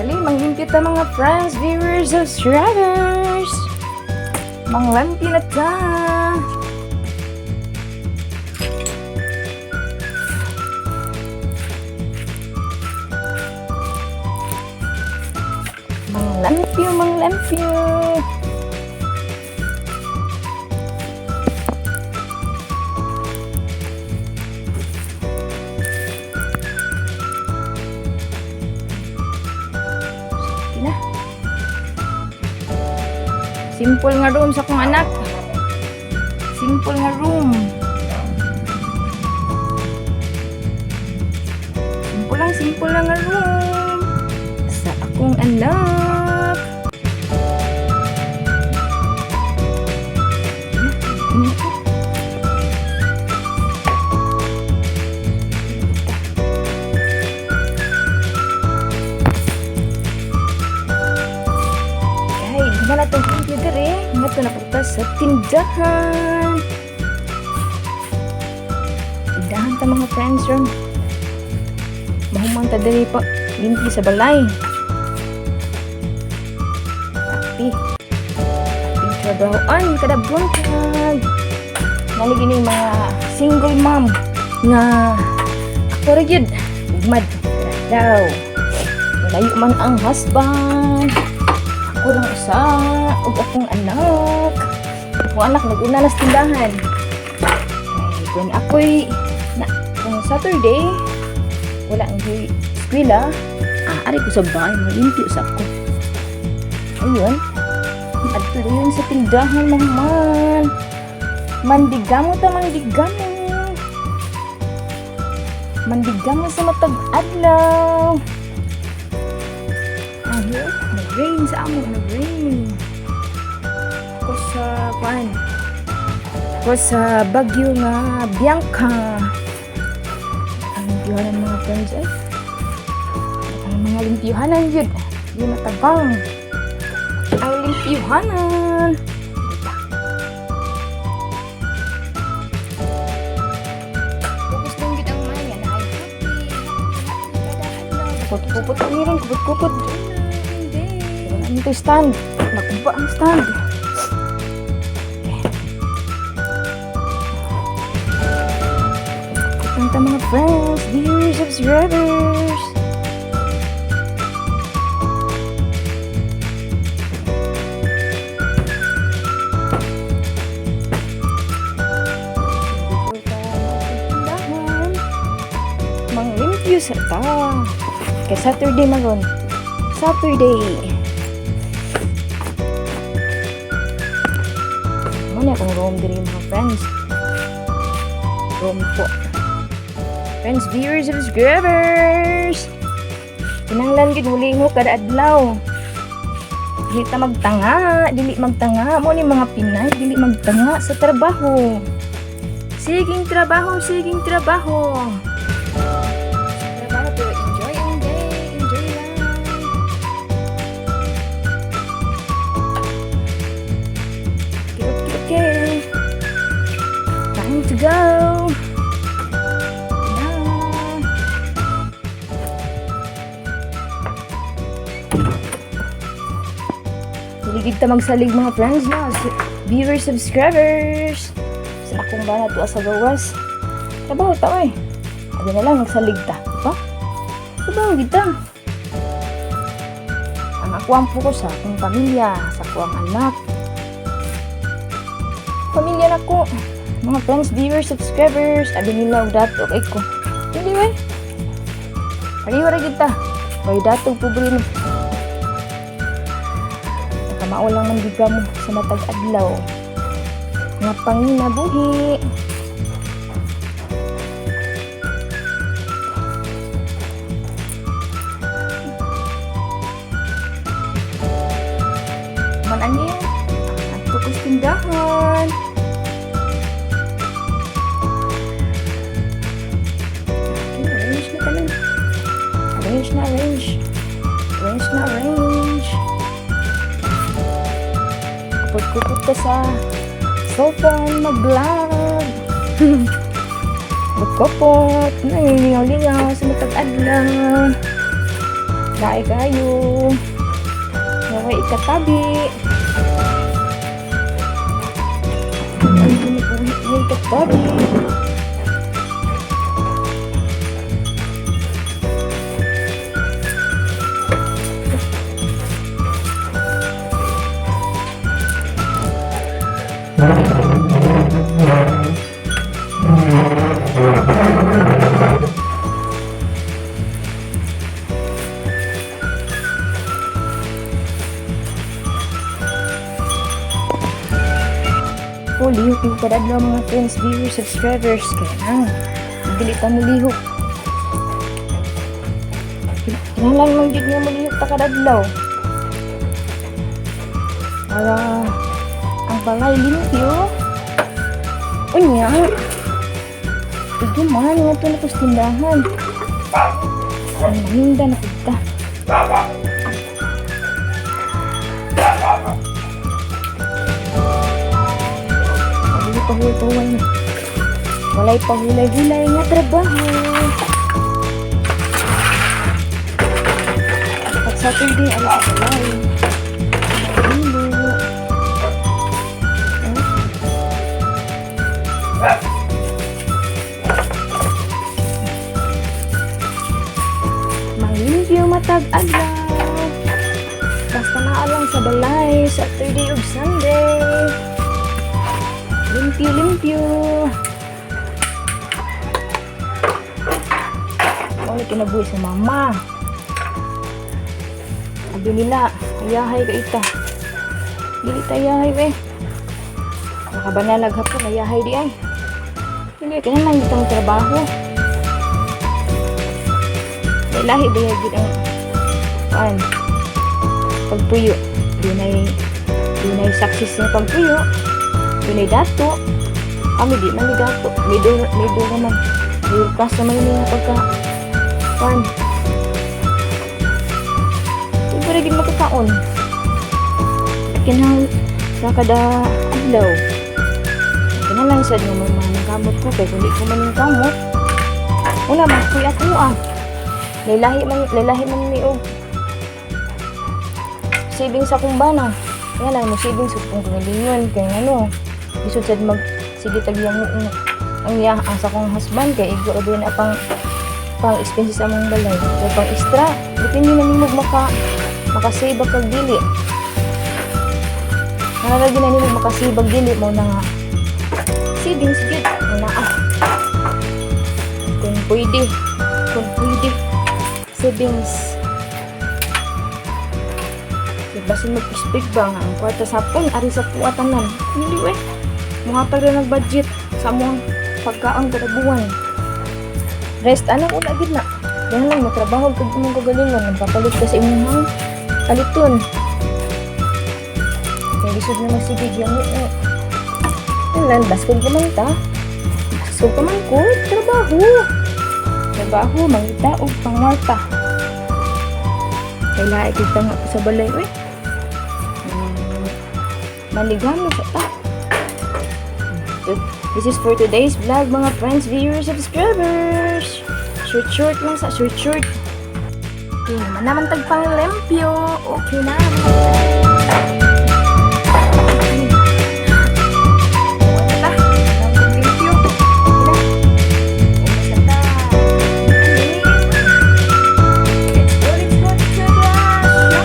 Dali, manglimpyo ta, mga friends, viewers, subscribers. Manglimpyo na ta. Manglampyo, manglampyo. Sige na. Simple nga room sa akong anak. Simple nga room. Simple lang nga room sa akong anak. Kay, di na itong computer eh. Nga ito napunta sa tindahan. Tindahan ta, mga friends, ron. Mahuman ta diri pa. Limpi sa balay. Happy. Happy trabahoan kada buntag. Naligi ni mga single mom nga ako ra gyud ugmad daw. Malayo man ang husband. Ako lang usa ug akong anak. Akong anak nag-una na sa tindahan. Ay, kung ako'y na, kung Saturday, wala ang di eskwela, ari ko sa bahay, malimpyo sa ako. Ayun, adto yun sa tindahan, mahuman. Mandigamo ta, mandigamo. Mandigamo sa matag adlaw. Ayun, nag-rain sa amo, nag-rain. Ko sa kuan. Ko sa bagyo nga Bianca. Ang limpyuhanan, mga friends, ay. Ang mga limpyuhanan yun. Di matabang. Ang limpyuhanan. Dita. Focus lang gid ang maya na ay happy, happy, happy kada adlaw. Kupot-kupot ni ron, kupot-kupot. Hindi. Wala nito stand. Nakuba ang stand. Okay. Punta mga friends, viewers, subscribers. Before ka magtindahan, manglimpyo sa ta. Kay Saturday maron. Saturday. Muna akong room diri, mga friends. Room po. Friends, viewers, subscribers! Kinanglan gid mo kada adlaw. Dili ta magtanga, dili magtanga mo ni mga Pinay, dili magtanga sa trabaho. Siging trabaho, siging trabaho. Trabaho pero enjoy ang day, enjoy lang. Okay. Time to go. Na. Hiligid ta magsalig, mga friends, no? Viewers, subscribers. Sa akong bana tuwa sa gawas. Trabaho ta oy. Abi na lang magsalig ta, di ba? Trabaho kita. Ang ako ang focus sa akong pamilya, sa akong anak, pamilya na ko. Mga friends, viewers, subscribers, abi nila og dato kay ko. Hindi way. Pareho ra kita. May dato pobre no. Kamao lang man giga mo sa matag adlaw. Nga panginabuhi. Man ani, adto ko sa tindahan. Okay, arrange na tanan. Arrange na arrange. Arrange na arrange. Kupot-kupot ka sa cellphone, mag-vlog. Kupot-kupot, nangilingaw-lingaw sa matag adlaw. Lahi kayo. Naway ikatabi. Ay, kinabuhi na ikatabi. Po, lihok yung kadadlaw, mga friends, viewers, subscribers. Kaya nang, dili ta mo lihok. Kinahanglan man gyud nga molihok ta kadadlaw. Para ang balay limpyo. Unya, ito man nga to na sa tindahan. Ang mahinda na pud ta. Walay pahulay na. Walay pahulay-hulay nga trabaho. Pag Saturday, alas sa balay. Hilo. Oh. Malimpyo matag adlaw. Basta naa lang sa balay, Saturday ug Sunday. Limpyo, limpyo. Wala kinabuhi sa mama. Sabi nila, ayahay ka ita. Dili ta ayahay eh. Nakabanalag hapon, ayahay di ay. Dili, kaya lang itong trabaho. May lahi ba yung ang kuan pagpuyo. Dunay success nga pagpuyo. Dunay dato. Kami di man ni dato. Middle naman. Middle class naman yung mga pagka kuan. Di ba rin makakaon? Kinahang sa kada adlaw. Kinahanglan sad nga mga kamot ko kay kung di ko man kamot, wala man kuy ako ah. Lalahi man mi og savings sa akong bana. Kaya lang mo savings sa akong kagalingon kay ano. Lisod sad mag sige tagyang ang iya ang sa akong husband kay igo ra na pang pang expenses sa among balay. O pang extra, depende na nimo maka-save kag dili. Nararagi na nimo maka-save ag dili mo na nga savings gyud mo na ah. Kung pwede, savings. Kaya basin mag-expect ba nga ang kwarta sa hapon, ari sa puwa tanan. Hindi we. Muhatag ra ng budget sa among pagkaon kada buwan. Rest, anong una gid na. Yan lang, matrabaho kag imong kagalingon, nagpapalit ka sa imong paliton. Kaya lisod na magsigig yung Yan lang, baskog ka man ta. Baskog ka man ko, trabaho. Trabaho, mangita og pangwarta. Kaya lahi kita nga sa balay, uy. Maligamo sa ta. This is for today's vlog, mga friends, viewers, subscribers. Short, short lang sa short, short. Okay naman naman tagpang limpyo. Okay na, mga friends. Ta, limpyo. Okay na. Okay na ta. Let's go to the shop. Hello.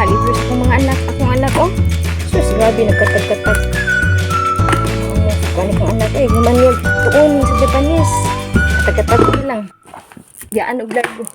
Nalibre sa akong mga anak. Akong anak, oh. Sus, grabe, nagkatag-katag. Oh, kani kong anak, eh. Guman niya tuon sa Japanese. Katag-katag ko lang. Yaan og largo.